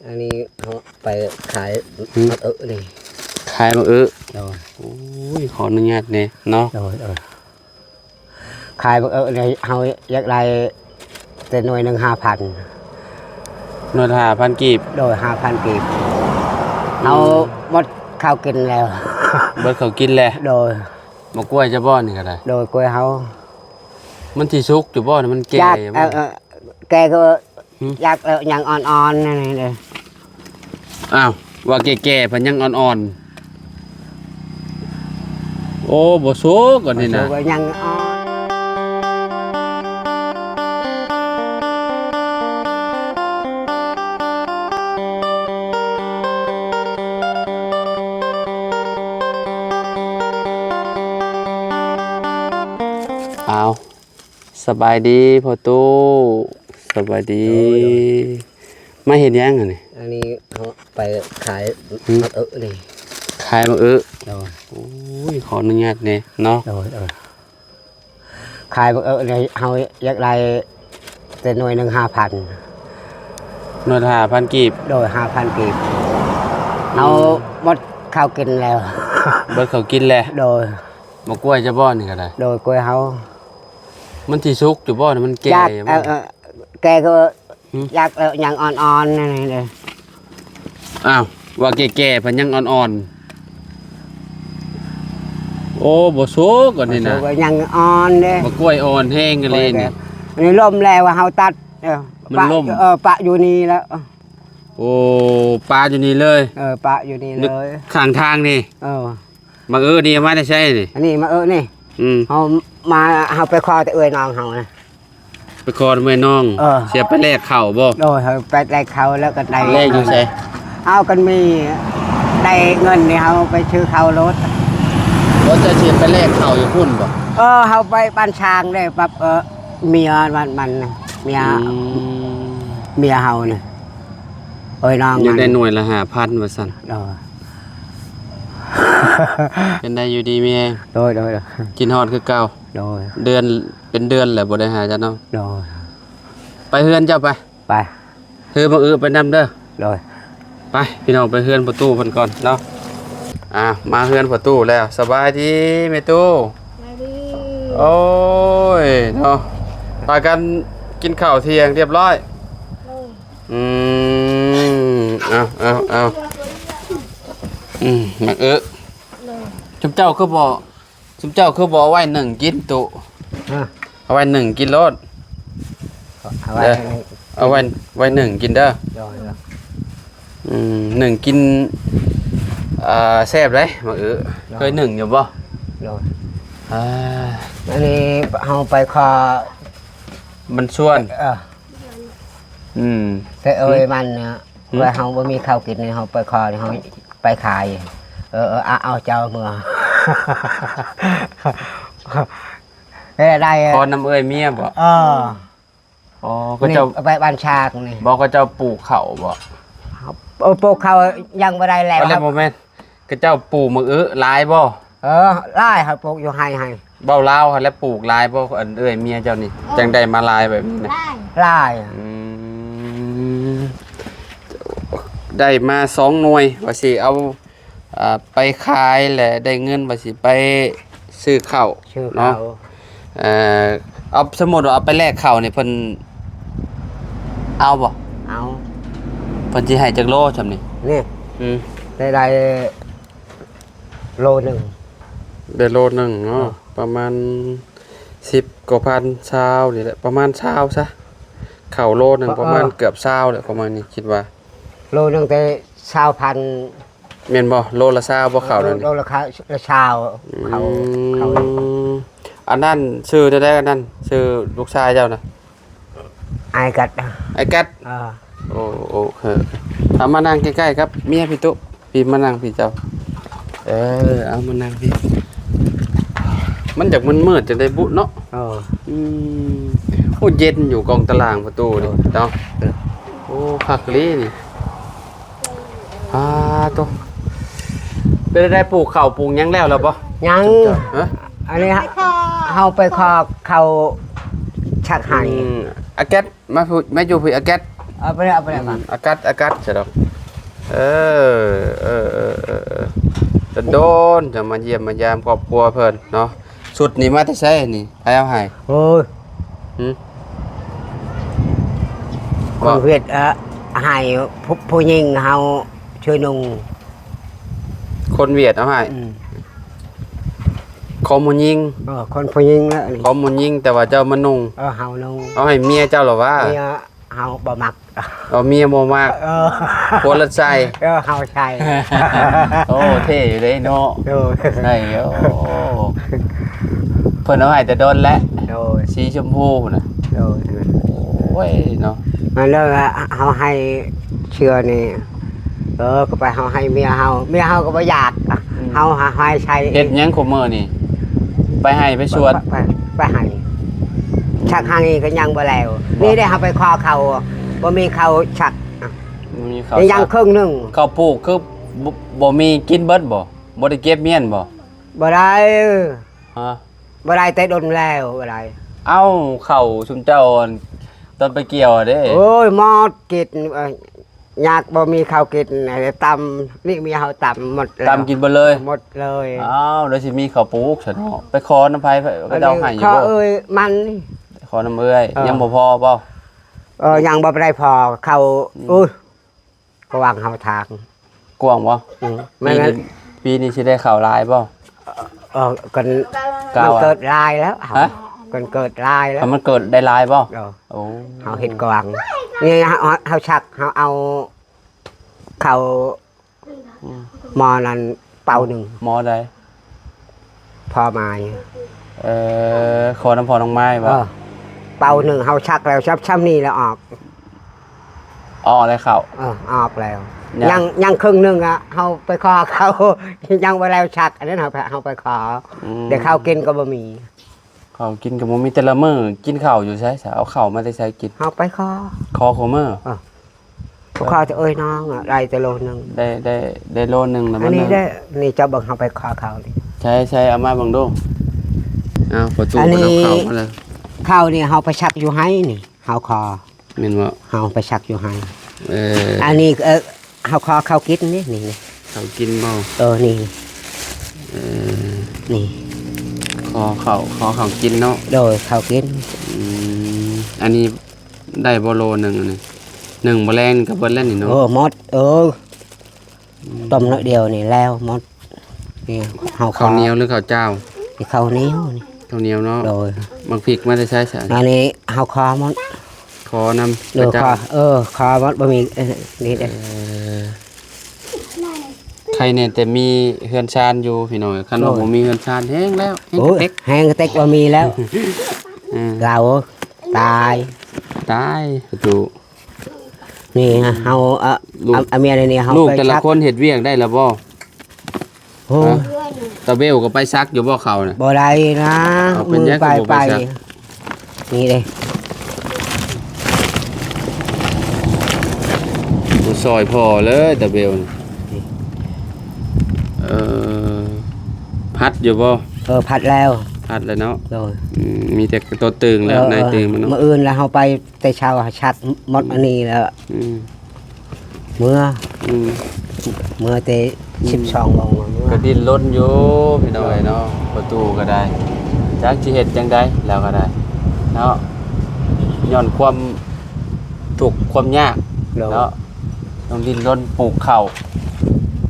ອັນນີ້ເຮົາໄປຂາຍ ຫືມ ໝາກເອິນີ້ ຂາຍໝາກເອິ. ໂດຍ ໂອ້ຍ ຂໍອະນຸຍາດແດ່ເນາະ. ໂດຍ ໂດຍ ຂາຍໝາກເອິນີ້ ເຮົາຢາກໄດ້ແຕ່ໜ່ວຍໜຶ່ງຫ້າພັນ. ໜ່ວຍລະຫ້າພັນກີບ. ໂດຍ ຫ້າພັນກີບ. ອືມ ເຮົາໝົດເຂົ້າກິນແລ້ວ. ເບິດເຂົ້າກິນແລ້ວ. ໂດຍ ໝາກກ້ວຍເຈົ້າບໍ່ນີ້ກໍໄດ້? ໂດຍ ກ້ວຍເຮົາ. ມັນຊິສຸກຢູ່ບໍ່? ມັນແກ່ ຢາກ ຢູ່ບໍ່? ເອີ ເອີ ແກ່ກໍ ຫືມ ຢາກແລ້ວ ຍັງອ່ອນໆ ນີ້ເດ້. ອ້າວ ວ່າແກ່ໆ ພັດຍັງອ່ອນໆ. ໂອ້ ບໍ່ສຸກອັນນີ້ນະ. ບໍ່ສຸກ ຍັງອ່ອນ. ອ້າວ ສະບາຍດີພໍ່ຕູ້. ສະບາຍດີ. ໂດຍ ໂດຍ. ມາເຮັດຫຍັງອັນນີ້? ອັນນີ້ເຮົາໄປຂາຍ ຫືມ ໝາກເອິນີ້. ຂາຍໝາກເອິ. ໂດຍ ໂອ້ຍ ຂໍອະນຸຍາດແດ່ເນາະ. ໂດຍ ໂດຍ. ຂາຍໝາກເອິນີ້ ເຮົາຢາກໄດ້ແຕ່ໜ່ວຍໜຶ່ງຫ້າພັນ. ໜ່ວຍລະຫ້າພັນກີບ. ໂດຍ ຫ້າພັນກີບ. ອືມ ເຮົາໝົດເຂົ້າກິນແລ້ວ. ເບິດເຂົ້າກິນແລ້ວ. ໂດຍ ໝາກກ້ວຍເຈົ້າບໍ່ນີ້ກໍໄດ້? ໂດຍ ກ້ວຍເຮົາ. ມັນຊິສຸກຢູ່ບໍ່? ມັນແກ່ ຢາກ ຢູ່ບໍ່? ເອີ ເອີ ແກ່ກໍ ຫືມ ຢາກແລ້ວ ຍັງອ່ອນໆ ນີ້ເດ້. ອ້າວ ວ່າແກ່ໆ ພັດຍັງອ່ອນໆ. ໂອ້ ບໍ່ສຸກອັນນີ້ນະ. ບໍ່ສຸກ ຍັງອ່ອນເດ້. ໝາກກ້ວຍອ່ອນແຮງອີ່ຫຼີນີ້. ອັນນີ້ລົ້ມແລ້ວ ວ່າເຮົາຕັດ ເອີ ມັນລົ້ມ. ປະ ເອີ ປະຢູ່ນີ້ແລ້ວ. ໂອ້ ປະຢູ່ນີ້ເລີຍ. ເອີ ປະຢູ່ນີ້ເລີຍ ຂ້າງທາງນີ້. ເອີ ໝາກເອິນີ້ເອົາມາແຕ່ໃສນີ້? ອັນນີ້ໝາກເອິນີ້. ອືມ ເຮົາມາ ເຮົາໄປຂໍແຕ່ເອື້ອຍນ້ອງເຮົານະ. ໄປຂໍແມ່ນ້ອງ. ເອີ ຊິໄປແລກເຂົ້າບໍ່? ໂດຍ ເຮົາໄປແລກເຂົ້າແລ້ວກໍໄດ້. ແລກຢູ່ໃສ? ເອົາ ຄັນມີໄດ້ເງິນນີ້ ເຮົາໄປຊື້ເຂົ້າໂລດ. ບໍ່ ເຈົ້າຊິໄປແລກເຂົ້າຢູ່ພຸ້ນບໍ່? ເອີ ເຮົາໄປບ້ານຊ້າງເດ້ ປັບ ເອີ ເມຍມັນ ມັນ ເມຍ ອືມ ເມຍເຮົານີ້. ເອີຍ ນ້ອງ ຢາກໄດ້ ມັນ ໜ່ວຍລະຫ້າພັນ ວ່າຊັ້ນ. ໂດຍ ເປັນໄດ້ຢູ່ດີມີແຮງ. ໂດຍ ໂດຍ ໂດຍ. ກິນຮອດຄືເກົ່າ. ໂດຍ ເດືອນ ເປັນເດືອນແລ້ວບໍ່ໄດ້ຫາເຈົ້າເນາະ. ໂດຍ ໄປເຮືອນເຈົ້າໄປ. ໄປ ຖືໝາກອຶໄປນຳເດີ. ໂດຍ ໄປ ພີ່ນ້ອງ ໄປເຮືອນພໍ່ຕູ້ເພິ່ນກ່ອນເນາະ. ອ່າ ມາເຮືອນພໍ່ຕູ້ແລ້ວ. ສະບາຍດີແມ່ຕູ້. ສະບາຍດີ. ໂອ້ຍ ເນາະ ພາກັນກິນເຂົ້າທ່ຽງຮຽບຮ້ອຍ. ໂດຍ. ອືມ ເອົາ ເອົາ ເອົາ ອືມ ໝາກອຶ. ໂດຍ. ຊຸມເຈົ້າຄືບໍ່ ຊຸມເຈົ້າຄືບໍ່ເອົາໄວ້ໜຶ້ງກິນຕຸ? ຮະ? ເອົາໄວ້ໜຶ້ງກິນໂລດ. ເອົາໄວ້ ເອີ ໃຫ້ ເອົາໄວ້ ໄວ້ໜຶ້ງກິນເດີ. ໂດຍ ໂດຍ. ອືມ ໜຶ້ງກິນ ເອີ ແຊບເດ້ໝາກອຶ. ໂດຍ. ເຄີຍໜຶ້ງຢູ່ບໍ່? ໂດຍ. ອ່າ ອັນນີ້ເຮົາໄປຂໍ ມັນຊວນ. ເອີ. ອືມ ແຕ່ເອີຍ ຫືມ ມັນນະ ຫືມ ວ່າເຮົາບໍ່ມີເຂົ້າກິນນີ້ ເຮົາໄປຂໍນີ້ ເຮົາໄປຂາຍ. ເອີ ເອີ ອາ ເອົາເຈົ້າເມືອ. ເອີ ໄດ້ ຂໍນຳເອື້ອຍເມຍບໍ? ເອີ. ອໍ ເຂົາເຈົ້າ ນີ້ ໄປບ້ານຊາກນີ້. ບໍ່ ເຂົາເຈົ້າປູກເຂົ້າບໍ? ເອີ ປູກເຂົ້າຍັງບໍ່ໄດ້ແລ້ວ. ບໍ່ແມ່ນ ເຂົາເຈົ້າປູກໝາກອຶຫຼາຍບໍ່? ເອີ ຫຼາຍ ເຮົາປູກຢູ່ໄຮ່ ໄຮ່. ເວົ້າລາວຫັ້ນແຫຼະ ປູກຫຼາຍບໍ່ ອັນເອື້ອຍເມຍເຈົ້ານີ້ ຈັ່ງໄດ້ມາຫຼາຍແບບນີ້ນະ? ຫຼາຍ ຫຼາຍ. ອືມ ໄດ້ມາສອງໜ່ວຍ ວ່າຊິເອົາ ອ່າ ໄປຂາຍ ແລະ ໄດ້ເງິນວ່າຊິໄປຊື້ເຂົ້າ ຊື້ເຂົ້າເນາະ. ເອີ ເອົາ ສົມມຸດວ່າເອົາໄປແລກເຂົ້ານີ້ ເພິ່ນເອົາບໍ່? ເອົາ. ເພິ່ນຊິໃຫ້ຈັກໂລຊ່ຳນີ້? ນີ້ ອືມ ໄດ້ ໄດ້ໂລໜຶ່ງ. ໄດ້ໂລໜຶ່ງເນາະ. ເອີ ປະມານສິບກວ່າພັນ ຊາວນີ້ແຫຼະ ປະມານຊາວຊະ. ເຂົ້າໂລໜຶ່ງ ເອີ ປະມານເກືອບຊາວແຫຼະ ປະມານນີ້ ຄິດວ່າ ໂລໜຶ່ງແຕ່ຊາວພັນ. ແມ່ນບໍ່? ໂລລະຊາວບໍ່ເຂົ້ານັ້ນ? ໂລລະຊາວ ລະຊາວ ອືມ ເຂົ້າ ເຂົ້າ. ອັນນັ້ນຊື່ແນວໃດ? ອັນນັ້ນຊື່ລູກຊາຍເຈົ້ານະ? ອ້າຍກັດ. ອ້າຍກັດ. ເອີ ໂອ້ ໂອເຄ. ເອົາມານັ່ງໃກ້ໆກັບເມຍພີ່ຕຸ ພີ່ມານັ່ງພີ່ເຈົ້າ. ເອີ ເອົາມານັ່ງພີ່. ມັນຢາກມືດໆ ຈັ່ງໃດບຸເນາະ. ເອີ ອືມ ໂອ້ ເຢັນຢູ່ ກອງຕະລ່າງປະຕູນີ້ເນາະ. ເອີ ໂອ້ ຄັກອີ່ຫຼີນີ້. ອ່າ ໂຕ ເປັນໄດ້ ປູກເຂົ້າປູກຫຍັງແລ້ວລະບໍ່? ຍັງ. ຮະ? ອັນນີ້ເຮົາໄປຂໍເຂົ້າຊັກໄຮ່. ອືມ ອາແກັດ ມາ ມາຢູ່ພີ້ ອາແກັດ. ເອົາໄປເລີຍ ເອົາໄປເລີຍ ອືມ ມາ ອາກັດ ອາກັດຊະດອກ. ເອີ ເອີ ເອີ ເອີ ເອີ ດົນໆ ຈະມາຢ້ຽມມາຢາມຄອບຄົວເພິ່ນເນາະ. ຊຸດນີ້ມາແຕ່ໃສນີ້? ໃຜເອົາໃຫ້? ໂອ້ຍ ຫື? ຄົນຫວຽດ ເອີ ໃຫ້ຜູ້ ຜູ້ຍິງເຮົາຊ່ວຍນຸ່ງ. ຄົນຫວຽດເອົາໃຫ້? ອືມ ຂອງຜູ້ຍິງ. ເອີ ຂອງຜູ້ຍິງແຫຼະນີ້ ຂອງຜູ້ຍິງ ແຕ່ວ່າເຈົ້າມານຸ່ງ. ເອີ ເຮົານຸ່ງ. ເອົາໃຫ້ເມຍເຈົ້າລະຫວາ? ເມຍ ເຮົາບໍ່ມັກ. ເອົາເມຍບໍ່ມັກ. ເອີ ຜົວລະໃສ່. ເອີ ເຮົາໃສ່. ໂອ້ ເທ່ຢູ່ເດ້ເນາະ. ໂດຍ ໃສ່. ໂອ້ ເພິ່ນເອົາໃຫ້ແຕ່ດົນແລ້ວ. ໂດຍ ສີຊົມພູພຸ້ນນະ. ໂດຍ ໂອ້ຍເນາະ ອັນນັ້ນລະ ເຮົາໃຫ້ເສື້ອນີ້. ເອີ ກໍໄປເຮົາໃຫ້ເມຍເຮົາ ເມຍເຮົາກໍບໍ່ຢາກ. ອືມ ເຮົາຫາໃຫ້ໃສ່. ເຮັດຫຍັງຄຸມື້ນີ້? ໄປໄຮ່ໄປສວນ? ໄປ ໄປ ໄປໄຮ່. ອືມ ຊັກຫັ້ນນີ້ກໍຍັງບໍ່ແລ້ວ. ບໍ່ ນີ້ໄດ້ເຮົາໄປຂໍເຂົ້າ ບໍ່ມີເຂົ້າຊັກ. ບໍ່ມີເຂົ້າ ຍັງ ຊັກ ເຄິ່ງໜຶ່ງ. ເຂົ້າປູກຄື ບໍ່ ບໍ່ມີກິນເບິດບໍ່? ບໍ່ໄດ້ເກັບມ້ຽນບໍ່? ບໍ່ໄດ້. ຮະ? ບໍ່ໄດ້ແຕ່ດົນແລ້ວ ບໍ່ໄດ້. ເອົ້າ ເຂົ້າຊຸມເຈົ້າ ຕອນໄປກ່ຽວເດ້. ໂອ້ຍ ໝົດກິນ ເອີ ຍາກ ບໍ່ມີເຂົ້າກິນ. ຕຳ ນີ້ເມຍເຮົາຕຳໝົດແລ້ວ. ຕຳກິນເບິດເລີຍ? ໝົດເລີຍ. ອ້າວ ແລ້ວຊິມີເຂົ້າປູກຊະເນາະ. ໄປຂໍນຳໃຜ? ເຂົາເຈົ້າໃຫ້ຢູ່ບໍ່? ຂໍເອື້ອຍມັນ. ຂໍນຳເອື້ອຍ. ເອີ ຍັງບໍ່ພໍບໍ່? ເອີ ຍັງບໍ່ໄດ້ພໍເຂົ້າ. ອືມ ໂອ້ຍ ກວ້າງເຮົາທາງ. ກວ້າງບໍ່? ອືມ ປີນີ້ ແມ່ນ ປີນີ້ຊິໄດ້ເຂົ້າຫຼາຍບໍ່? ເອີ ກັນ ກະວ່າ ມັນເກີດຫຼາຍແລ້ວ. ຮະ? ມັນເກີດຫຼາຍແລ້ວ. ມັນເກີດໄດ້ຫຼາຍບໍ່? ເອີ ໂອ້ ເຮົາເຮັດກວ້າງ. ນີ້ເຮົາ ເຮົາຊັກ ເຮົາເອົາເຂົ້າ ອືມ ໝໍ້ນັ້ນເປົາໜຶ່ງ. ໝໍ້ໃດ? ພໍ່ໝາຍ. ເອີ ຂໍນຳພໍ່ນ້ອງໝາຍບໍ່? ເອີ ເປົາໜຶ່ງເຮົາຊັກແລ້ວ ຊ້ຳ ຊ້ຳນີ້ແລ້ວອອກ. ອອກແລ້ວເຂົ້າ? ເອີ ອອກແລ້ວ. ຍັງ ຍັງ ຍັງເຄິ່ງໜຶ່ງອະ ເຮົາໄປຂໍເຂົ້າ ຍັງບໍ່ແລ້ວຊັກ. ອັນນັ້ນເຮົາ ເຮົາໄປຂໍ. ອືມ ແຕ່ເຂົ້າກິນກໍບໍ່ມີ. ເຂົ້າກິນກໍບໍ່ມີ. ແຕ່ລະມື້ກິນເຂົ້າຢູ່ໃສຊະ? ເອົາເຂົ້າມາແຕ່ໃສກິນ? ເຮົາໄປຂໍ. ຂໍຄູ່ມື້? ເອີ ຂໍແຕ່ເອີຍນ້ອງອະ ໄດ້ແຕ່ໂລໜຶ່ງ. ໄດ້ ໄດ້ ໄດ້ໂລໜຶ່ງແລ້ວ. ອັນນີ້ເດ້ ນີ້ເຈົ້າເບິ່ງ ເຮົາໄປຂໍເຂົ້ານີ້. ໃສ ໃສ ເອົາມາເບິ່ງດູ. ເອົາ ປະຕູ ອັນນີ້ ເພິ່ນເອົາເຂົ້າມາແລ້ວ. ເຂົ້ານີ້ເຮົາໄປຊັກຢູ່ໄຮ່ນີ້ ເຮົາຂໍ. ແມ່ນບໍ່? ເຮົາໄປຊັກຢູ່ໄຮ່. ເອີ ອັນນີ້ ເອີ ເຮົາຂໍເຂົ້າກິນນີ້ ນີ້ ນີ້. ເຂົ້າກິນບໍ່? ເອີ ນີ້ ເອີ ນີ້ ຂໍເຂົ້າ ຂໍເຂົ້າກິນເນາະ. ໂດຍ ເຂົ້າກິນ. ອືມ ອັນນີ້ໄດ້ບໍ່ໂລໜຶ່ງອັນນີ້? ໜຶ່ງມື້ແລງນີ້ກໍເບິດແລ້ວນີ້ເນາະ. ໂອ້ ໝົດ. ເອີ ອືມ ຕົ້ມໜ້ອຍດຽວນີ້ແລ້ວໝົດ. ນີ້ເຮົາ ເຂົ້າໜຽວຫຼືເຂົ້າຈ້າວ? ນີ້ເຂົ້າໜຽວນີ້. ເຂົ້າໜຽວເນາະ. ໂດຍ. ໝາກພິກມາແຕ່ໃສຊະ? ອັນນີ້ເຮົາຂໍໝົດ. ຂໍນຳ ໂດຍ ຂະເຈົ້າ. ຂໍ ເອີ ຂໍໝົດ ບໍ່ມີ. ເອີ ນີ້ເດ້. ເອີ ໃຄແນ່ແຕ່ມີເຮືອນຊານຢູ່ພີ່ນ້ອງ. ຄັນວ່າ ໂດຍ ບໍ່ມີເຮືອນຊານແຮງແລ້ວ ແຮງກະເຕັກ. ໂອ້ຍ ແຮງກະເຕັກບໍ່ມີແລ້ວ. ເອີ ລາວຕາຍ ຕາຍປະຕູ. ນີ້ເຮົາ ເອີ ລູກ ອາ ອາເມຍນີ້ເຮົາ ລູກແຕ່ລະຄົນເຮັດວຽກໄດ້ລະບໍ່? ໂອ້ ຕາເບວກໍໄປຊັກຢູ່ບໍ່ເຂົ້ານະ? ບໍ່ໄດ້ນະ. ເອົາ ເປັນຫຍັງ ມືໄປ ກໍບໍ່ໄປ ໄປ ຊັກ? ນີ້ເດ້ ບໍ່ຊ່ອຍພໍ່ເລີຍຕາເບວນີ້. ເອີ ພັດຢູ່ບໍ່? ເອີ ພັດແລ້ວ ພັດແລ້ວເນາະ. ໂດຍ. ອືມ ມີແຕ່ຕົວຕຶງແລ້ວ ເອີ ນາຍຕຶງມັນເນາະ. ມື້ອື່ນລະເຮົາໄປ ແຕ່ເຊົ້າຊັກໝົດອັນນີ້ແລ້ວ. ອືມ ເມືອ ອືມ ເມືອແຕ່ ອືມ ສິບສອງໂມງເມືອ. ກໍດີ້ນລົນຢູ່ພີ່ນ້ອງເອີຍເນາະ. ປະຕູກໍໄດ້ ຈັກຊິເຮັດຈັ່ງໃດ ແລ້ວກໍໄດ້ເນາະ ຍ້ອນຄວາມທຸກຄວາມຍາກ ໂດຍ ເນາະ. ຕ້ອງດີ້ນລົນປູກເຂົ້າ.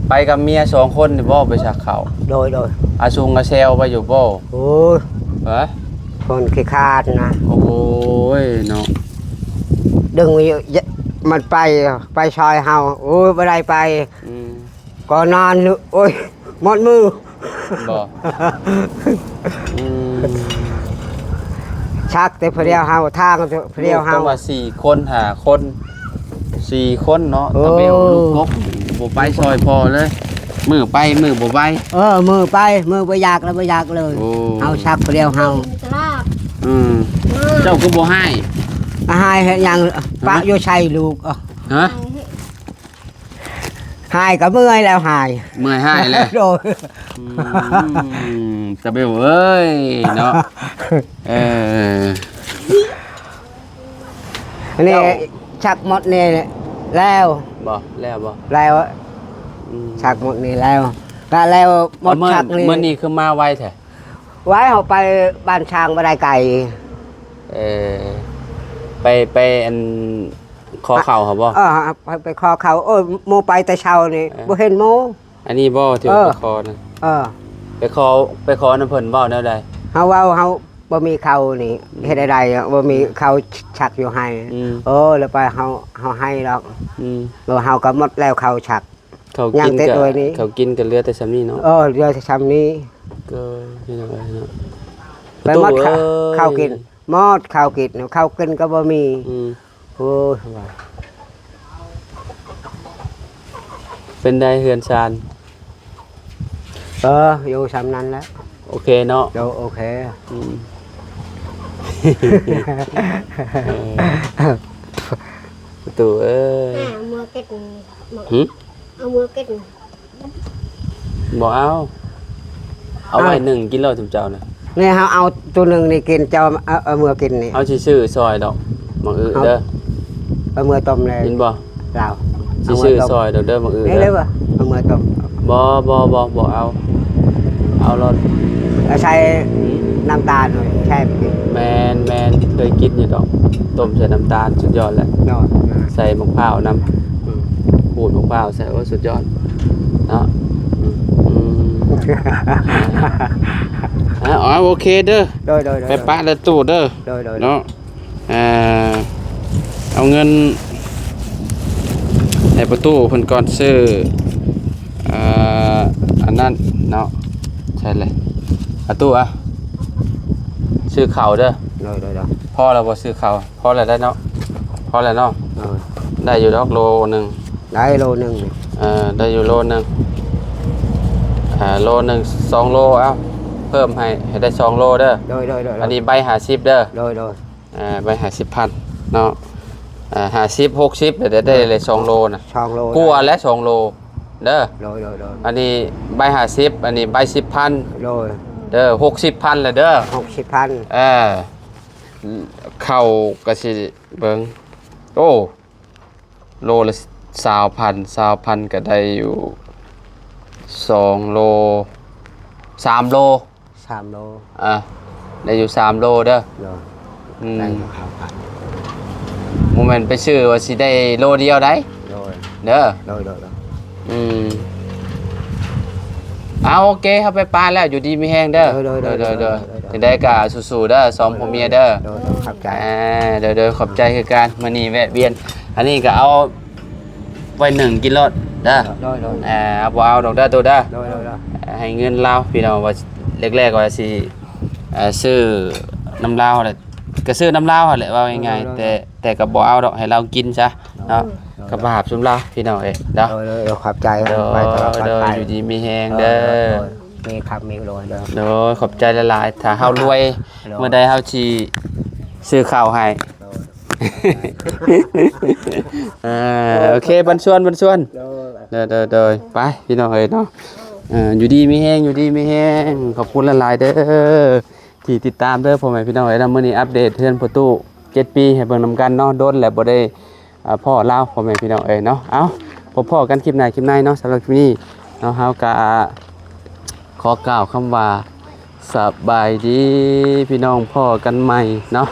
ໄປກັບເມຍສອງຄົນນີ້ບໍ່ ໄປຊັກເຂົ້າ? ໂດຍ ໂດຍ. ອາຊຸງອາແຊວໄປຢູ່ບໍ່? ໂອ້ຍ ຮະ? ຄົນຂີ້ຄ້ານນະ. ໂອ້ຍເນາະ ດຶງຢູ່ ມັນໄປ ໄປຊ່ອຍເຮົາ. ໂອ້ຍ ບໍ່ໄດ້ໄປ. ອືມ ກໍນອນ ໂອ້ຍ ໝົດມື້. ບໍ່? ອືມ ຊັກແຕ່ຜູ້ດຽວເຮົາ ທາງແຕ່ຜູ້ດຽວເຮົາ. ລູກຕ້ອງວ່າສີ່ຄົນ ຫ້າຄົນ ສີ່ຄົນເນາະ. ໂອ້ ຕາເບວລູກກົກ ບໍ່ໄປຊ່ອຍພໍ່ເລີຍ. ມື້ໄປມື້ບໍ່ໄປ. ເອີ ມື້ໄປມື້ບໍ່ຢາກລະບໍ່ຢາກເລີຍ. ໂອ້ ເຮົາຊັກຜູ້ດຽວເຮົາ. ອືມ ເຈົ້າຄືບໍ່ຮ້າຍ? ຮ້າຍເຮັດຫຍັງ? ປະຢູ່ໃສລູກ? ຮະ? ຫາຍກໍເມື່ອຍແລ້ວ ຫາຍ ເມື່ອຍຫາຍແລ້ວ. ໂດຍ. ອືມ ຕາເບວເອີຍເນາະ. ເອີ ອັນນີ້ ເຈົ້າ ຊັກໝົດນີ້ແລ້ວ. ບໍ່ ແລ້ວບໍ່? ແລ້ວ. ອືມ ຊັກໝົດນີ້ແລ້ວ ກະແລ້ວໝົດ ເອົາ ມື້ ຊັກນີ້. ມື້ນີ້ຄືມາໄວແທ້? ໄວ ເຮົາໄປບ້ານຊ້າງບໍ່ໄດ້ໄກ. ເອີ ໄປ ໄປອັນ ຂໍເຂົ້າຫັ້ນບໍ່? ເອີ ໄປ ໄປຂໍເຂົ້າ. ໂອ້ຍ ໝູ່ໄປແຕ່ເຊົ້ານີ້ ເອີ ບໍ່ເຫັນໝູ່. ອັນນີ້ບໍ່ທີ່ ເອີ ໄປຂໍນະ? ເອີ ໄປຂໍ ໄປຂໍນຳເພິ່ນເວົ້າແນວໃດ? ເຮົາເວົ້າ ເຮົາບໍ່ມີເຂົ້ານີ້ ອືມ ເຮັດໃດໆ ບໍ່ມີ ອືມ ເຂົ້າຊັກຢູ່ໃຫ້. ອືມ ເອີ ແລ້ວໄປເຮົາ ເຮົາໃຫ້ດອກ. ອືມ ເອີ ເຮົາກໍໝົດແລ້ວເຂົ້າຊັກ. ເຂົ້າກິນກໍ ເຂົ້າກິນກໍເຫຼືອແຕ່ຊ່ຳນີ້ເນາະ. ເອີ ເຫຼືອແຕ່ຊ່ຳນີ້. ກໍ ພີ່ນ້ອງເອີຍເນາະ ໄປໝົດ ປະຕູເອີຍ ເຂົ້າກິນ ໝົດເຂົ້າກິນ ເຂົ້າກິນກໍບໍ່ມີ. ອືມ ໂອ້ຍ ວ່າ ເປັນໃດເຮືອນຊານ? ເອີ ຢູ່ຊ່ຳນັ້ນແຫຼະ. ໂອເຄເນາະ. ໂດ ໂອເຄ. ອືມ ເອີ ປະຕູເອີຍ ອ່າ ເມືອເກັດ ຫຶ? ເອົາເມືອເກັດ ບໍ່ເອົາ ເອົາໄວ້ ອ່າ ໜຶ່ງກິນໂລດ ຊຸມເຈົ້ານະ. ນີ້ເຮົາເອົາໂຕໜຶ່ງນີ້ກິນ ເຈົ້າເອົາ ເອົາເມືອກິນນີ້. ເຮົາຊິຊື້ຊ່ອຍດອກ ໝາກອຶເດີ ເອົາເມືອຕົ້ມແລ້ວ ຍິນບໍ່? ລາວ ຊິຊື້ຊ່ອຍດອກເດີ ໝາກອຶເດີ. ເອົາເມືອຕົ້ມ. ບໍ່ ບໍ່ ບໍ່ ບໍ່ເອົາ ເອົາໂລດ. ເອົາໃສ່ ຫຶ? ນ້ຳຕານ ແຊບ. ແມ່ນ ແມ່ນ ເຄີຍກິນຢູ່ດອກ ຕົ້ມໃສ່ນ້ຳຕານ ສຸດຍອດແຫຼະ. ເນາະ ໃສ່ໝາກພ້າວນຳ. ອືມ ຂູດໝາກພ້າວໃສ່ ໂອ້ ສຸດຍອດເນາະ. ອືມ ອືມ ອ່າ ເອົາ ໂອເຄເດີ. ໂດຍ ໂດຍ ໂດຍ ໄປປະແລ້ວຕູ້ເດີ. ໂດຍ ໂດຍ ໂດຍ ເນາະ. ອ່າ ເອົາເງິນໃຫ້ປະຕູເພິ່ນກ່ອນ ຊື້ ອ່າ ອັນນັ້ນເນາະ. ໃຊ່ແຫຼະ ປະຕູ ອ່ະ ຊື້ເຂົ້າເດີ. ໂດຍ ໂດຍ ໂດຍ. ພໍແລ້ວບໍ່ ຊື້ເຂົ້າ? ພໍແລ້ວໄດ໋ເນາະ ພໍແລ້ວເນາະ. ໂດຍ ໄດ້ຢູ່ດອກໂລໜຶ່ງ. ໄດ້ໂລໜຶ່ງນີ້. ເອີ ໄດ້ຢູ່ໂລໜຶ່ງ ອ່າ ໂລໜຶ່ງ ສອງໂລ. ເອົາ ເພີ່ມໃຫ້ ໃຫ້ໄດ້ສອງໂລເດີ. ໂດຍ ໂດຍ ໂດຍ ໂດຍ. ອັນນີ້ໃບຫ້າສິບເດີ. ໂດຍ ໂດຍ. ອ່າ ໃບຫ້າສິບພັນເນາະ. ອ່າ ຫ້າສິບ ຫົກສິບ ແລ້ວໄດ້ ໄດ້ເລີຍສອງໂລນະ. ສອງໂລ ກວ່າແລ້ວ ສອງໂລເດີ. ໂດຍ ໂດຍ ໂດຍ. ອັນນີ້ໃບຫ້າສິບ ອັນນີ້ໃບສິບພັນ. ໂດຍ ເດີ ຫົກສິບພັນແລ້ວເດີ. ຫົກສິບພັນ. ເອີ ເຂົ້າກໍຊິເບິ່ງ ໂອ້ ໂລລະຊາວພັນ ຊາວພັນກໍໄດ້ຢູ່ສອງໂລ ສາມໂລ. ສາມໂລ. ອ່າ ໄດ້ຢູ່ສາມໂລເດີ. ໂດຍ ອືມ ໄດ້ຢູ່ສາມພັນ. ບໍ່ແມ່ນໄປຊື້ວ່າຊິໄດ້ໂລດຽວໃດ໋. ໂດຍ ເດີ. ໂດຍ ໂດຍ ໂດຍ. ອືມ ເອົາ ໂອເຄ ເຮົາໄປປະແລ້ວ ຢູ່ດີມີແຮງເດີ. ໂດຍ ໂດຍ ໂດຍ ໂດຍ. ຈັ່ງໃດກໍສູ້ໆເດີ ສອງ ໂດຍ ຜົວເມຍເດີ. ໂດຍ ໂດຍ ຂອບໃຈ. ອ່າ ໂດຍ ໂດຍ ຂອບໃຈຄືກັນ. ມື້ນີ້ແວະວຽນ ອັນນີ້ກໍເອົາໄວ້ໜຶ່ງກິນໂລດເດີ. ໂດຍ ໂດຍ. ອ່າ ບໍ່ເອົາດອກເດີ ໂຕເດີ. ໂດຍ ໂດຍ ໂດຍ. ໃຫ້ເງິນລາວ ພີ່ນ້ອງ ວ່າແລກໆວ່າຊິ ເອີ ຊື້ນຳລາວຫັ້ນແຫຼະ ກໍຊື້ນຳລາວຫັ້ນແຫຼະ ເວົ້າງ່າຍໆ. ໂດຍ ໂດຍ ໂດຍ. ແຕ່ ແຕ່ກໍບໍ່ເອົາດອກ ໃຫ້ລາວກິນຊະເນາະ. ໂດຍ ໂດຍ ກໍບາບຊຸມລາວ ພີ່ນ້ອງເອີຍເນາະ. ໂດຍ ໂດຍ ໂດຍ. ຂອບໃຈ. ໂດຍ ໄປຕະຫຼອດປອດໄພ. ໂດຍ ຢູ່ດີມີແຮງເດີ. ໂດຍ ໂດຍ ໂດຍ. ມີຄຳມີລວຍເດີ. ໂດຍ ຂອບໃຈຫຼາຍໆ. ຖ້າເຮົາລວຍ ໂດຍ ມື້ໃດເຮົາຊິຊື້ເຂົ້າໃຫ້. ໂດຍ ເອີ ໂອເຄ ບັນຊວນ ບັນຊວນ. ໂດຍ ໂດຍ ໂດຍ ໂດຍ. ໄປ ພີ່ນ້ອງເອີຍເນາະ. ເອີ ຢູ່ດີມີແຮງ ຢູ່ດີມີແຮງ. ຂອບຄຸນຫຼາຍໆເດີ ທີ່ຕິດຕາມເດີ ພໍ່ແມ່ພີ່ນ້ອງເອີຍເນາະ. ມື້ນີ້ອັບເດດເຮືອນພໍ່ຕູ້ເຈັດປີໃຫ້ເບິ່ງນຳກັນເນາະ. ດົນແລ້ວບໍ່ໄດ້ ອ່າ ພໍ້ລາວ ພໍ່ແມ່ພີ່ນ້ອງເອີຍເນາະ. ເອົາ ພົບພໍ້ກັນຄລິບໜ້າຄລິບໃນເນາະ. ສຳລັບຄລິບນີ້ເນາະ ເຮົາກະຂໍກ່າວຄຳວ່າ ສະບາຍດີພີ່ນ້ອງ ພໍ້ກັນໃໝ່ເນາະ.